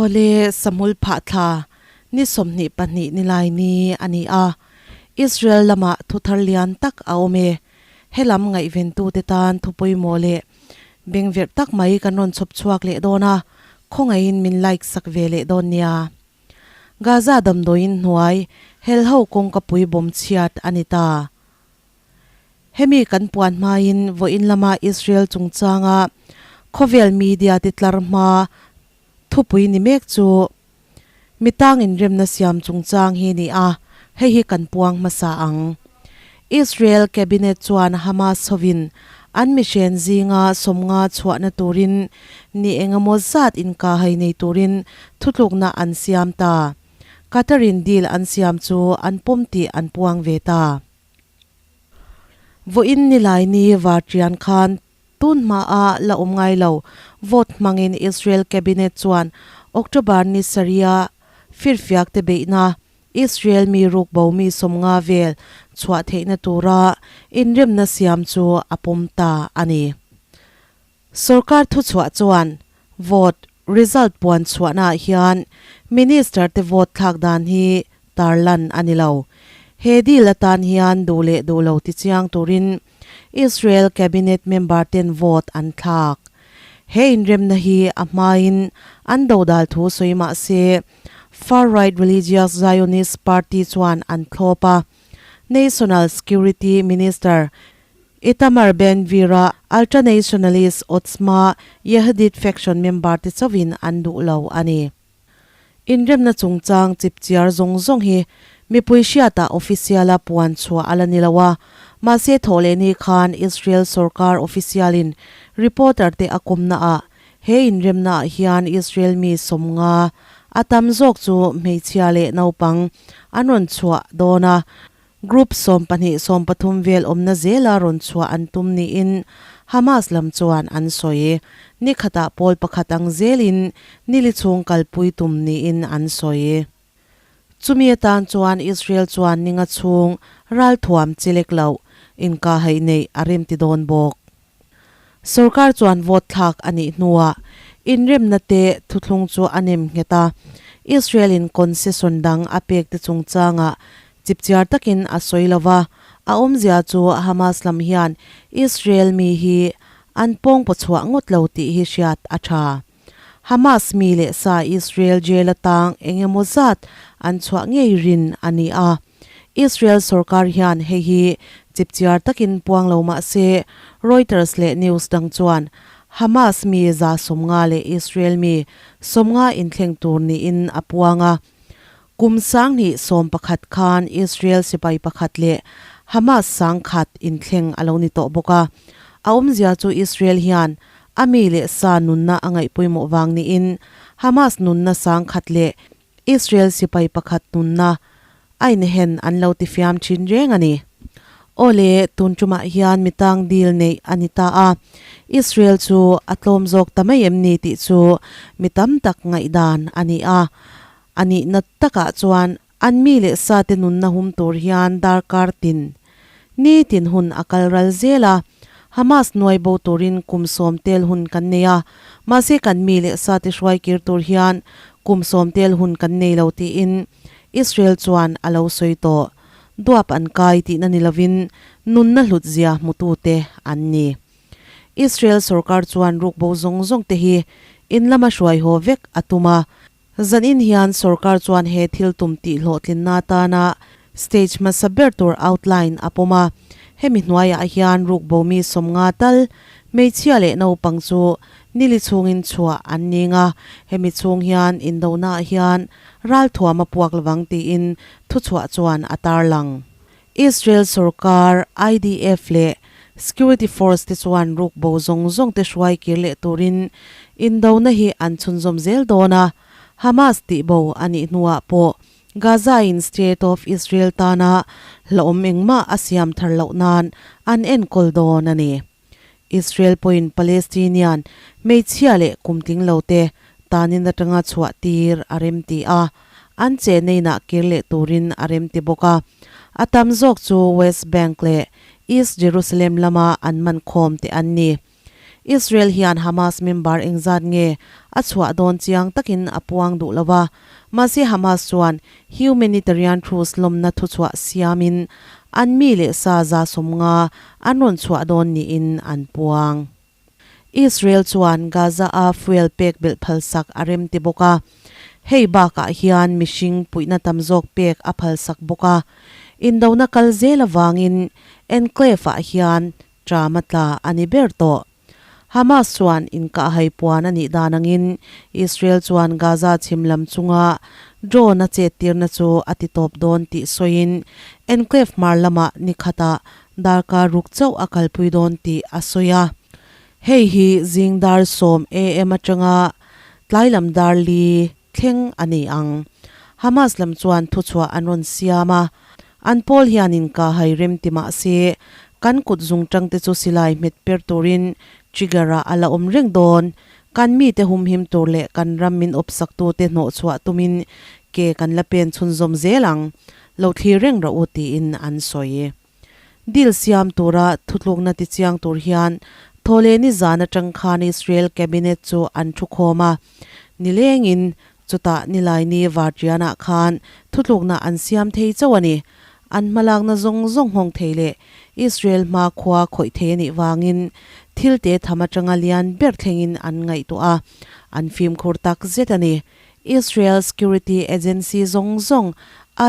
Awle, Samul phah thla ni 22 nilai ni a ni a, Israel lamah thuthar lian tak a awm e. Helam ngaihventute tan thu pawimawh leh bengverh tak mai kan rawn chhawp chhuak leh dawn a, khawngaihin min like sak ve leh dawn nia. Gaza damdawiin hnuai helho kawngka pui bawm chhiat a ni ta. Hemi kan puan hmain vawiin lama Israel chungchanga khawvel media te tlar hma thupui ni mek chu mitang inremna siam chungchang hi ni a, hei hi kan puang hmasa ang. Israel cabinet chuan Hamas hovin an mihren zinga 50 chhuahna turin ni engemaw zat inkahhai nei turin thutlukna an siam ta. Qatarin deal an siam chu an pawm tih an puang ve ta. Vawiin nilai ni Varṭian khan tun hmaah la awm ngai lo vote hmangin Israel cabinet chuan October ni sarih-a firfiak te beihna Israel mi ruk bo mi 50 vel chhuah theihna tura inremna siam chu a pawm ta a ni. Sorkar thuchhuah chuan vote result puan chhuahnaah hian Minister te vote thlak dan hi tarlan a ni lo. He deal atan hian duh leh duh lo tichiang turin Israel cabinet member ten vote an thlak. He inremna hi a hmain an dodal thu sawi mah se far-right Religious Zionist party chuan an thlawp a, National Security Minister Itamar Ben-Gvir-a ultranationalist Otzma Yehudit faction member te chauhin an duh lo a ni. Inremna chungchang chipchiar zawng zawng hi mipui hriatah official-a puan chhuah a la ni lo a, mahse thawhlehni khan Israel sorkar official-in reporter te a kawmnaah he inremnaah hian Israel mi 50 a tam zawk chu hmeichhia leh naupang an rawn chhuah dawn a, Group 12 13 vel awmna zela rawn chhuah an tum niin Hamas lam chuan an sawi. Ni khatah pawl pakhat ang zelin nili chhung kalpui tum niin an sawi. Chumi atan chuan Israel chuan ninga chhung ralthuam chelek loh inkahhaih neih a remti dawn bawk. Sorkar chuan vote thlak a nih hnuah inremna te thuthlung chu a nem nghet a, Israel in concession dang a pek te chungchangah chipchiar takin a sawi lo va, a awmzia chu Hamas lam hian Israel mi hi an pawngpaw chhuah ngawt lo tih hi hriat a tha. Hamas mi leh sa Israel jail atang eng emaw zat an chhuah ngei rin a ni a. Israel sorkar hian hei hi chipchiar takin puang lo mah se, Reuters leh news dang chuan Hamas mi 150 leh Israel mi 50 inthleng tur niin a puang a. Kum 2011 khan Israel sipai pakhat leh Hamas 1000 inthleng a lo ni tawh bawk a. A awmzia chu Israel hian a mi leh sa nunna a ngaih pawimawh vang niin Hamas nunna 1000 leh Israel sipai pakhat nunna a inhen an lo tifiam thin reng a ni. Awle, tun tumah hian mitang deal neih a ni ta a, Israel chu a tlawm zawk ta mai em ni tih chu mi tam tak ngaihdan a ni a. A nihna takah chuan an mi leh sate nunna hum tur hian darkar tin nitin hun a kal ral zel a, Hamas nuai bo turin kum 10 tel hun kan nei a, mahse kan mi leh sate hruai kir tur hian kum 10 tel hun kan nei lo tiin Israel chuan a lo sawi tawh. Duap an kai tihna ni lovin nunna hlut zia hmutute an ni. Israel sorkar chuan rukbo zawng zawng te hi in lama hruai haw vek a tum a, Zanin hian sorkar chuan he thil tum tih hlawhtlinna atana stage hmasa ber tur outline a pawm a, hemi hnuaiah hian rukbo mi 50 tal hmeichhia leh naupang chu nili chhungin chhuah an ning a, hemi chhung hian indonaah hian ralthuam a puak lovang tiin thuchhuah chuan a tarlang. Israel sorkar, IDF leh security force te chuan rukbo zawng zawng te hruai kir leh turin indona hi an chhunzawm zel dawn a, Hamas tihbo a nih hnuah pawh Gaza in State of Israel tana hlauhawm engmah a siam thar loh nan an enkawl dawn a ni. Israel pawhin Palestinian hmeichhia leh kumtling lo te tanin atanga chhuah tir a remti a, an cheneinah kir leh turin a remti bawk a. A tam zawk chu West Bank leh East Jerusalem lama an man khawm te an ni. Israel hian Hamas member engzat nge a chhuah dawn chiang takin a puang duh lo a, mahse Hamas chuan humanitarian truce lawmna thuchhuah siamin an mi leh sa 150 an rawn chhuah dawn niin an puang. Israel chuan Gaza-a fuel pek belh phalsak a rem ti bawk a, hei bakah hian mihring puihna tam zawk pek a phalsak bawk a. Indona kal zel avangin enclave-ah hian ṭam a tla a ni ber tawh. Hamas chuan inkahhai puan a nih dan angin Israel chuan Gaza chhim lam chunga drone a chettirna chu a titawp dawn tih sawiin enclave hmar lamah ni khatah darkar ruk chauh a kalpui dawn tih a sawi a. Hei hi zing dar 10 am atanga tlai lam dar li thleng a ni ang. Hamas lam chuan thuchhuah an rawn siam a, an pawl hian inkahhai rem ti mah se, kan kut zungtang te chu silai hmet per turin trigger-ah a la awm reng dawn. Kan mite humhim tur leh kan ram min awpsaktute hnawhchhuah tumin ke kan la pen chhunzawm zel ang. Lo thlir reng rawh u tiin an sawi. Deal siam tura thutlukna tichiang tur hian Thawhlehni zan atang khan Israel Cabinet chu an thu khawm a, nilengin chutah Nilaini Vartianah khan thutlukna an siam thei chauh a ni. An hmalakna zawng zawng nghawng thei leh Israel hma khua khawih thei a nih vangin thil te tham atanga lian ber thlengin an ngaihtuah a, an fimkhur tak zet a ni. Israel Security Agency zawng zawng,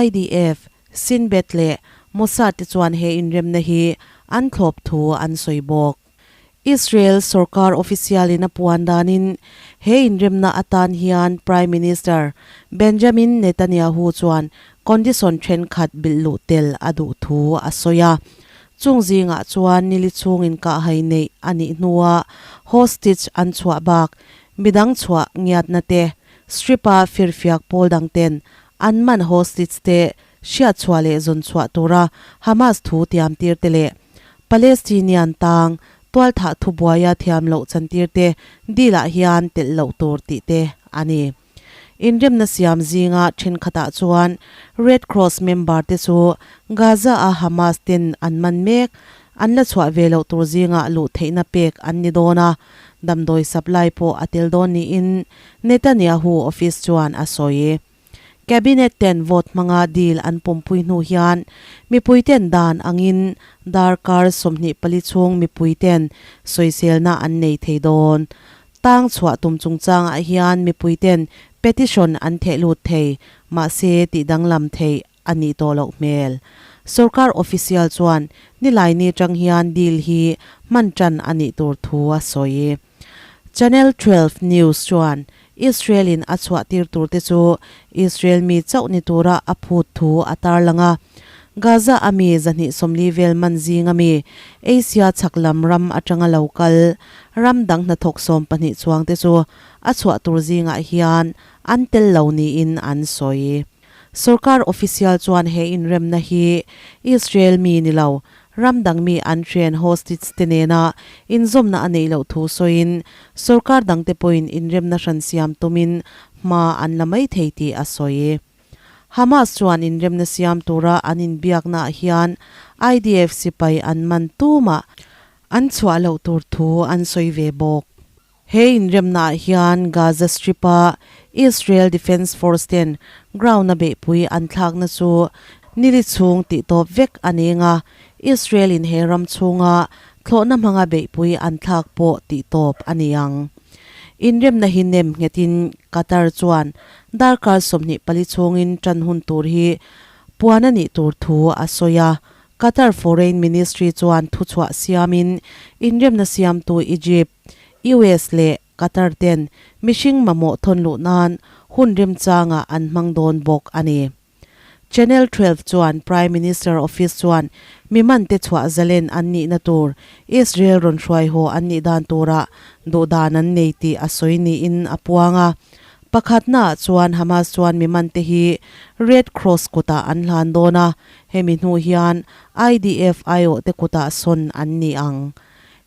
IDF, Shin Bet leh Mossad te chuan he inremna hi an thlawp thu an sawi bawk. Israel sorkar official in a puan danin he inremna atan hian Prime Minister Benjamin Netanyahu chuan condition thenkhat bilh luh tel a duh thu a sawi a. Chung zingah chuan nili chhung inkahhai neih a nih hnua hostage an chhuah bak midang chhuah ngiatna te, Strip-a firfiak pawl dang ten An man hostage te hriatchhuah leh zawnchhuah tura Hamas thu tiamtir te leh Palestinian tang tualthah thubuaia thiam loh chantir te deal ah hian telh loh tur tih te a ni. Inremna siam zinga thenkhatah chuan Red Cross member te chu Gaza a Hamas ten an man mek an la chhuah ve loh tur zingah luh theihna pek an ni dawn a, damdawi supply pawh a tel dawn niin Netanyahu office chuan a sawi. Cabinet ten vote hmanga deal an pawmpui hnu hian mipuiten dan angin darkar 24 chhung mipuiten sawiselna an nei thei dawn. Tang chhuah tum chungchangah hian mipuiten petition an theh lut thei, mahse tih danglam theih a nih tawh loh hmel. Sorkar official chuan Nilaini tang hian deal hi hman tan a nih tur thu a sawi. Channel 12 News chuan Israel-in a chhuahtir turte chu Israel mi chauh ni tura a phut thu a tarlang a. Gaza a mi 240 vel man zinga mi Asia chhak lam ram atanga lo kal ram dang hnathawk 12 chuangte chu a chhuah tur zingah hian an tel lo niin an sawi. Sorkar official chuan he inremna hi Israel mi ni lo, ram dang mi an hren hostage te nena inzawmna a neih loh thu sawiin sorkar dangte pawhin inremna hran siam tumin hma an la mai thei tih a sawi. Hamas chuan inremna siam tura an inbiaknaah hian IDF sipai an man tumah an chhuah loh tur thu an sawi ve bawk. He inremnaah hian Gaza Strip-a Israel Defence Force ten ground-a beihpui an thlakna chu nili chhung tihtawp vek a neng a, Israel-in he ram chhunga thlawhna hmanga beihpui an thlak pawh tihtawp a ni ang. Inremna hi nem nghetin Qatar chuan darkar 24 chhungin tan hun tur hi puan a nih tur thu a sawi a, Qatar Foreign Ministry chuan thuchhuah siamin inremna siamtu Egypt, US leh Qatar ten mihring mamawh thawn luh nan hun remchangah an hmang dawn bawk a ni. Channel 12 chuan Prime Minister Office chuan mi mante chhuah zalen an nihna tur Israel rawn hruai haw an nih dan turah duhdan an nei tih a sawi niin a puang a. Pakhatnaah chuan Hamas chuan mi mante hi Red Cross kutah an hlan dawn a, hemi hnu hian IDF aiawhte kutah sawn an ni ang.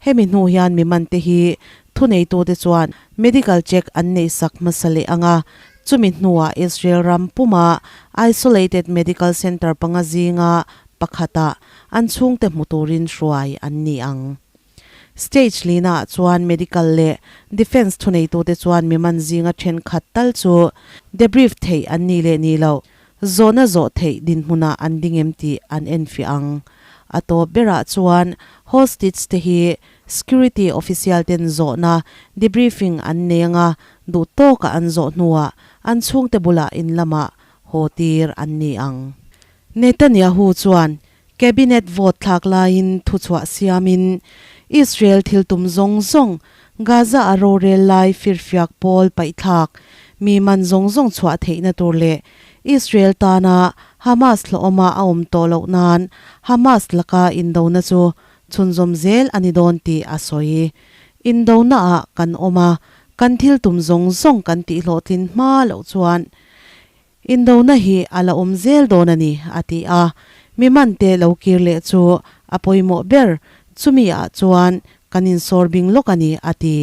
Hemi hnu hian mi mante hi thuneitute chuan medical check an neihsak hmasa leh ang a, chumi hnuah Israel ram puma isolated medical center panga zinga pakhatah an chhungte hmu turin hruai an ni ang. Stage lina ah chuan medical leh defence thuneitute chuan mi man zinga thenkhat tal chu debrief theih an nih leh nih loh zawhna zawh theih dinhmunah an ding em tih an enfiah ang. A tawp berah chuan hostage te hi security official ten zawhna debriefing an nei anga duh tawka an zawh hnuah an chhungte bulah in lamah haw tir an ni ang. Netanyahu chuan Cabinet vote thlak laiin thuchhuah siamin Israel thil tum zawng zawng, Gaza a rorel lai firfiak pawl paihthlak, mi man zawng zawng chhuah theihna tur leh Israel tana Hamas hlawhawma a awm tawh loh nan Hamas laka indona chu chhunzawm zel a ni dawn tih a sawi. Indonaah kan awm a, kan thil tum zawng zawng kan tihhlawhtlin hma loh chuan Indona hi a la awm zel dawn a ni, a ti a. Mi mante lo kir leh chu a pawimawh ber, chumi ah chuan kan insawr bing lawk a ni, a ti.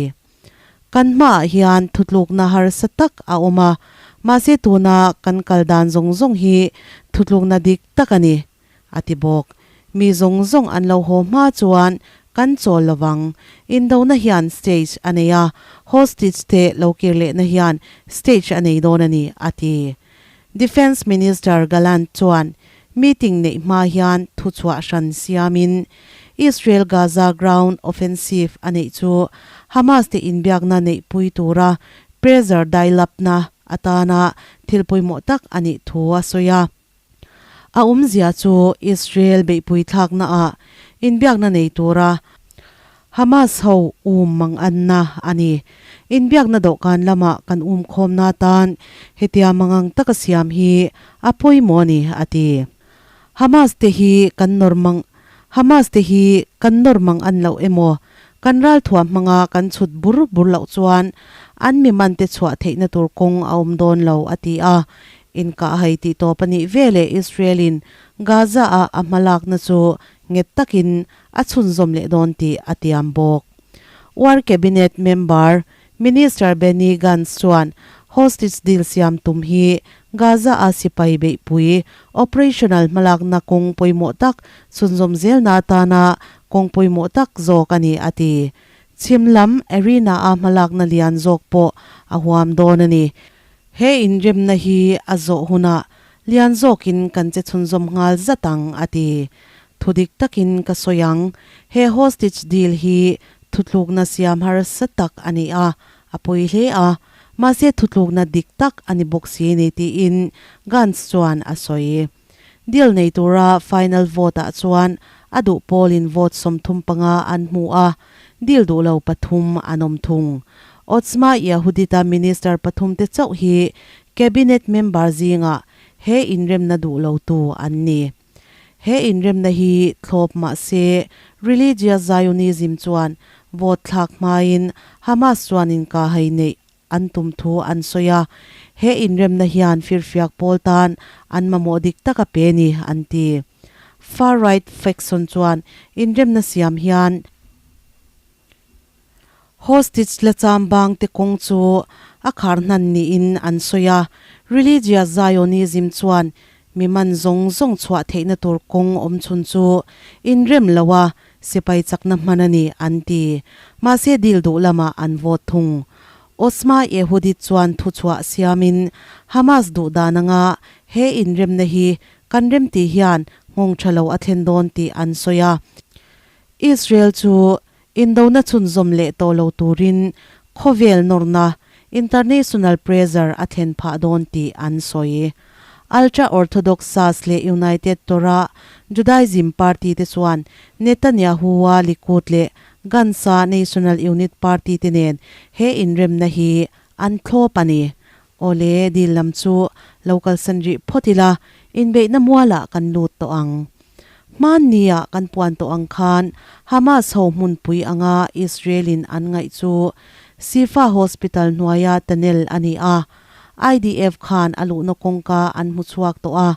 Kan hmaah hian thutlukna harsa tak a awm a, mahse tuna kan kal dan zawng zawng hi thutlukna dik tak a ni, a ti bawk. Mi zawng zawng an lo haw hma chuan kan chawl lo vang. Indona hian stage a nei a, hostage te lo kir lehna hian stage a nei dawn a ni, a ti. Defence Minister Gallant chuan meeting neih hma hian thuchhuah hran siamin Israel-Gaza ground offensive a neih chu Hamas te inbiakna neihpui tura pressure dailapna atana thil pawimawh tak a nih thu a sawi a. A awmzia chu Israel beihpui thlakna ah inbiakna nei tura Hamas ho um mang anna a ni. Inbiakna dawhkan lama kan um khawmna tan hetia mangang taka siam hi a pawimawh a ni, a ti. Hamas te hi kan nawr mang Hamas te hi kan nawr mang an loh emaw, kan ralthuam hmanga kan chhut bur bur loh chuan an mi man te chhuah theihna tur kawng a awm dawn lo, a ti a. Inkahhai tih tawp a nih veleh Israel-in Gaza-a a hmalakna chu nghet takin a chhunzawm leh dawn tih a tiam bawk. War Cabinet member Minister Benny Gantz chuan hostage deal siam tum hi Gaza-a sipai beihpui operational hmalakna kawng pawimawh tak chhunzawm zelna atana kawng pawimawh tak zawk a ni, a ti. Chhim lam arena-a hmalakna lian zawk pawh a huam dawn a ni. He inremna hi a zawh hunah lian zawkin kan che chhunzawm nghal zat ang, a ti. Thudik takin ka sawi ang, he hostage deal hi thutlukna siam harsa tak a ni a, a pawi hle a, mahse thutlukna dik tak a ni bawk si ni tiin Gantz chuan a sawi. Deal nei tura final vote-ah chuan a duh pawlin vote 35 an hmu a, deal duh lo pathum an awm thung. Otzma Yehudit-a minister pathumte chauh hi cabinet member zingah he inremna duh lotu an ni. He inremna hi thlawp mah se Religious Zionism chuan vote thlak hmain Hamas chuan inkahhai neih an tum thu an sawi a, he inremna hian firfiak pawl tan an mamawh dik tak a pe ni, an ti. Far right faction chuan inremna siam hian hostage la cham bang te kawng chu a khar hnan niin an sawi a, Religious Zionism chuan mi man zawng zawng chhuah theihna tur kawng awm chhun chu inrem lo a, Sipai chakna hman a ni, an ti. Mahse deal duh lamah an vote thung. Otzma Yehudit chuan thuchhuah siamin Hamas duh dan anga he inremna hi kan remti hian nghawng tha lo a thlen dawn tih an sawi a. Israel chu indona chhunzawm leh tawh lo turin khawvel nawrna, international pressure, a thlen phah dawn tih an sawi. Ultra-Orthodox Shas leh United Torah Judaism party te chuan Netanyahu-a Likud leh Gantz-a National Unit party te nen he inremna hi an thlawp a ni. Awle, dil lam chu lo kalsan rih phawt ila, inbeihna mualah kan lut tawh ang. Hmanni-ah kan puan tawh ang khan Hamas ho hmunpui anga Israel-in an ngaih chu Shifa Hospital hnuaia tunnel a ni a. IDF khan a luhna kawngka an hmu chhuak tawh a,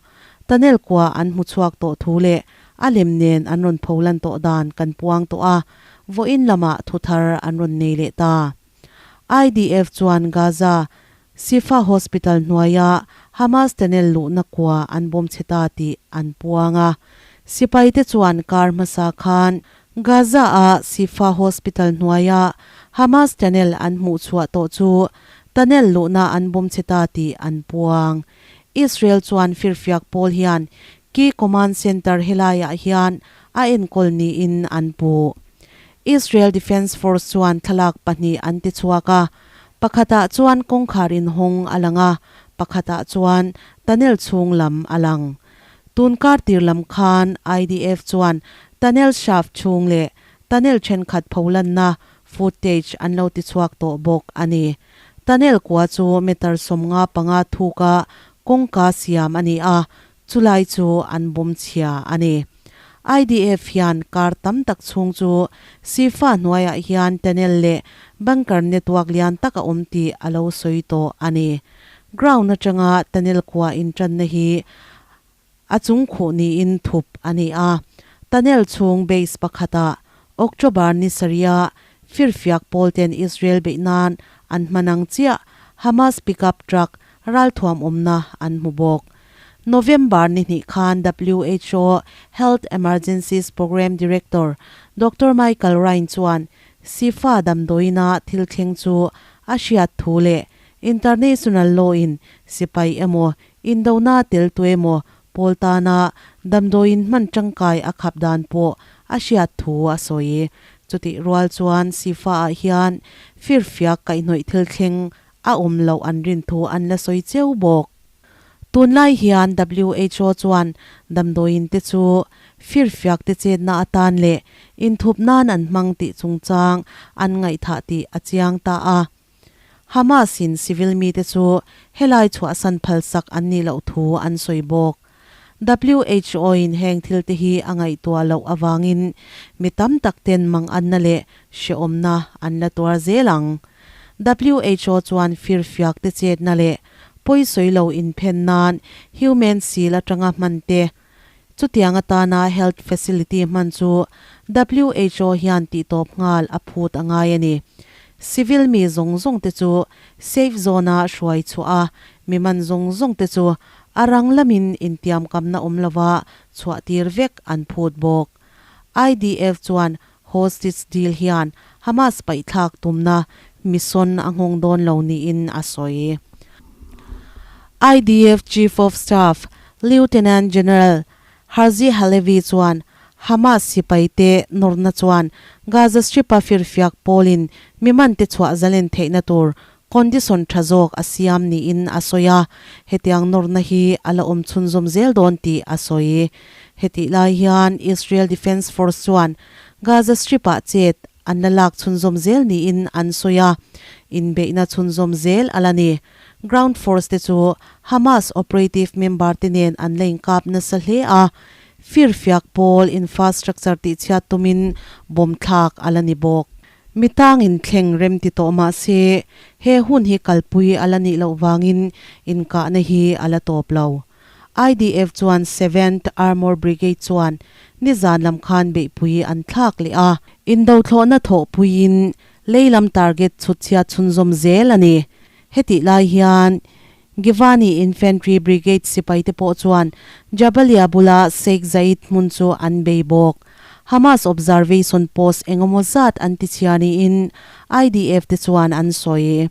tunnel kua an hmu chhuak tawh thu leh a lem nen an rawn pholan tawh dan kan puang tawh a, vawiin lamah thu thar an rawn nei leh ta. IDF chuan Gaza Shifa Hospital hnuaia Hamas tunnel luhna kua an bawm chhe ta tih an puang a. Sipaite chuan kar hmasa khan. Gaza-a Shifa Hospital hnuaia Hamas tunnel an hmuh chhuah tawh chu tunnel luhna an bawm chhe ta tih an puang. Israel chuan firfiak pawl hian Key Command Center helaiah hian a enkawl niin an puh. Israel Defence Force chuan thlalak pahnih an ti chhuak a, pakhatah chuan kawngkhar inhawng a lang a, pakhatah chuan tunnel chhung lam a lang. Tun kar tir lam khan IDF chuan tunnel shaft chhung leh tunnel thenkhat pholanna footage an lo ti chhuak tawh bawk a ni. Tunnel kua chu meter 55 thuka kawngka siam a ni a, chulai chu an bawm chhia a ni. IDF hian kar tam tak chhung chu Shifa hnuaiah hian tunnel leh bunker network lian tak a awm tih a lo sawi tawh a ni. Ground atanga tunnel kua intanna hi a chung khuh niin thup a ni a. Tunnel chhung base pakhatah October ni sarih-a firfiak pawl ten Israel beih nan an hman ang chiah Hamas pickup truck ralthuam awmna an hmu bawk. November ni hnih khan WHO Health Emergencies Programme Director Doctor Michael Ryan chuan Shifa damdawiina thil thleng chu a hriat thu leh International law in sipai emaw, indona tel tu emaw pawl tana damdawiin hman tangkai a khap dan pawh a hriat thu a sawi. Chutih rual chuan Shifa ah hian firfiak kaihhnawih thil thleng a awm loh an rin thu an la sawi cheu bawk. Tunlai hian WHO chuan damdawiin te chu firfiak te chetna atan leh inthup nan an hmang tih chungchang an ngaihthah tih a chiang ta a. Hamas in civil mite chu helai chhuahsan phalsak an nih loh thu an sawi bawk. WHO in heng thil te hi a ngaihtuah loh avangin mi tam tak ten manganna leh hrehawmna an la tuar zel ang. WHO chuan firfiak te chetna leh pawisawi lo inphen nan human seal atanga hman te Chutiang atana health facility hman chu WHO hian tihtawp nghal a phut a ngai a ni. Civil mi zawng zawng te chu safe zone-a hruai chhuah a, mi man zawng zawng te chu a rang lamin intiamkamna awm lova chhuah tir vek an phut bawk. IDF chuan hostage deal hian Hamas paihthlak tumna mission a nghawng dawn lo niin a sawi. IDF Chief of Staff Lieutenant General Herzi Halevi chuan Hamas sipaite nawrna chuan Gaza Strip-a firfiak pawlin mi mante chhuah zalen theihna tur condition tha zawk a siam niin a sawi a, hetiang nawrna hi a la awm chhunzawm zel dawn tih a sawi. Hetih lai hian Israel Defence Force chuan Gaza Strip-ah chet an la lak chhunzawm zel niin an sawi a, inbeihna chhunzawm zel a la ni. Ground Force te chu Hamas operative member te nen an la inkap nasa hle a, firfiak pawl infrastructure tihchhiat tumin bomb thlak a la ni bawk. Mi tangin thleng rem ti tawh mah se, he hun hi kalpui a la nih loh vangin inkahna hi a la tawp lo. IDF chuan Seventh Armour Brigade chuan nizan lam khan beihpui an thlak leh a, indothlawhna thawhpuiin lei lam target chhutchhiat chhunzawm zel a ni. Hetih lai hian Givani Infantry Brigade sipaite pawh chuan Jabalia bula Sheikh Zayed hmun chu an bei bawk. Hamas observation post engemaw zat an tichhia niin IDF te chuan an sawi.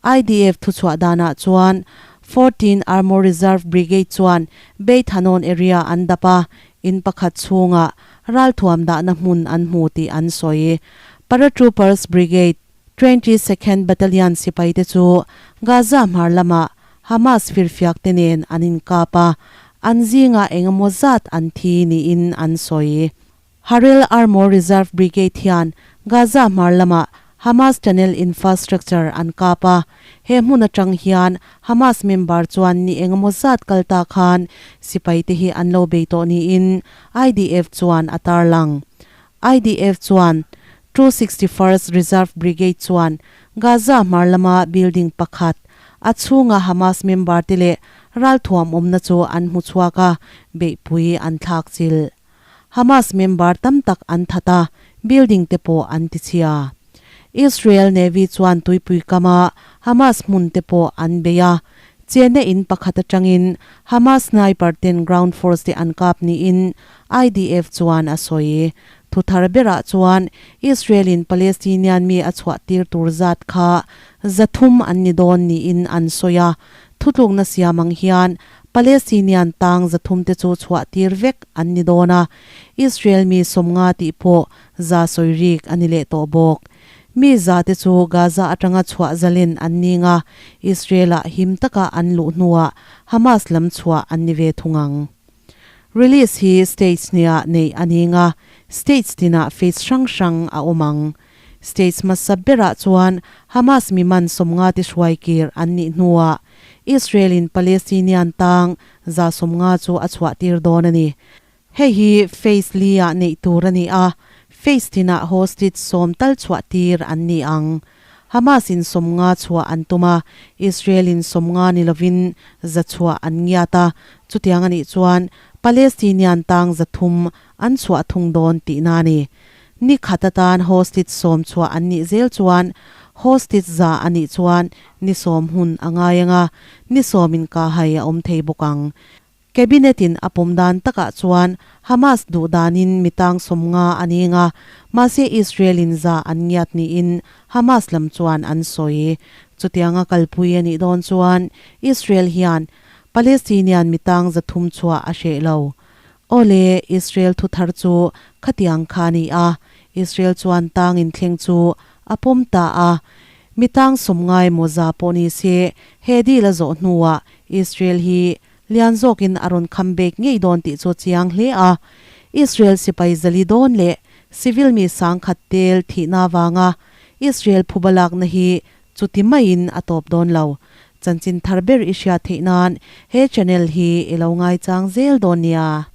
IDF thuchhuah danah chuan 14 Armour Reserve Brigade chuan Beit Hanoun area an dap a, in pakhat chhungah ralthuam dahna hmun an hmu tih an sawi. Paratroopers Brigade 22nd Battalion sipaite chu Gaza hmar lamah Hamas firfiak te nen an inkap a, an zingah engemaw zat an thi niin an sawi. Harel Armour Reserve Brigade hian Gaza hmar lamah Hamas tunnel infrastructure an kap a, he hmun atang hian Hamas member chuan ni engemaw zat kal ta khan sipaite hi an lo bei tawh niin IDF chuan a tarlang. IDF chuan 261st Reserve Brigade chuan Gaza hmar lama building pakhat a chhunga Hamas member te leh ralthuam awmna chu an hmu chhuak a, beihpui an thlak chilh. Hamas member tam tak an that a, building te pawh an tichhia. Israel Navy chuan tuipui kama Hamas hmun te pawh an bei a, chenna in pakhat atangin Hamas sniper ten ground force te an kap niin IDF chuan a sawi. Thuthar berah chuan Israel-in Palestinian mi a chhuah tir tur zat kha 300 an ni dawn niin an sawi a. Thutlukna siam ang hian Palestinian tang 300 te chu chhuah tir vek an ni dawn a, Israel mi 50 tih pawh za sawi rik a ni leh tawh bawk. Mi za te chu Gaza atanga chhuah zalen an ning a, Israel-ah him taka an luh hnuah Hamas lam chhuah an ni ve thung ang. Release hi stage hniah neih a ning a, stage tinah phase hrang hrang a awm ang. Stage hmasa berah chuan Hamas mi man 50 te hruai kir an nih hnuah Israel-in Palestinian tang 150 chu a chhuah tir dawn a ni. Hei hi phase li-ah neih tur a ni a, phase tinah hostage 10 tal chhuah tir an ni ang. Hamas-in 50 chhuah an tum a, Israel-in 50 ni lovin 100 chhuah an ngiat a, chutiang a nih chuan Palestinian tang 300 an chhuah thung dawn tihna a ni. Ni khat atan hostage 10 chhuah an nih zel chuan hostage 100 a nih chuan ni 10 hun a ngai ang a, ni 10 inkahhai a awm thei bawk ang. Cabinet-in a pawm dan takah chuan Hamas duh danin mi tang 50 a ning a, mahse Israel-in 100 an ngiat niin Hamas lam chuan an sawi. Chutianga kalpui a nih dawn chuan Israel hian Palestinian mi tang 300 chhuah a hreh lo. Awle, Israel thuthar chu khatiang kha a ni a, Israel chuan tang inthleng chu a pawm ta a. Mi tang 50 emaw 100 pawh ni se he deal a zawh hnuah Israel hi lian zawkin a rawn kham bek ngei dawn tih chu chiang hle a. Israel sipai 400 dawn leh civil mi 10,000 tel thihna avanga Israel phuba lakna hi chuti maiin a tawp dawn lo. Chanchin thar ber i hriat theih nan he channel hi i lo ngaichang zel dawn nia.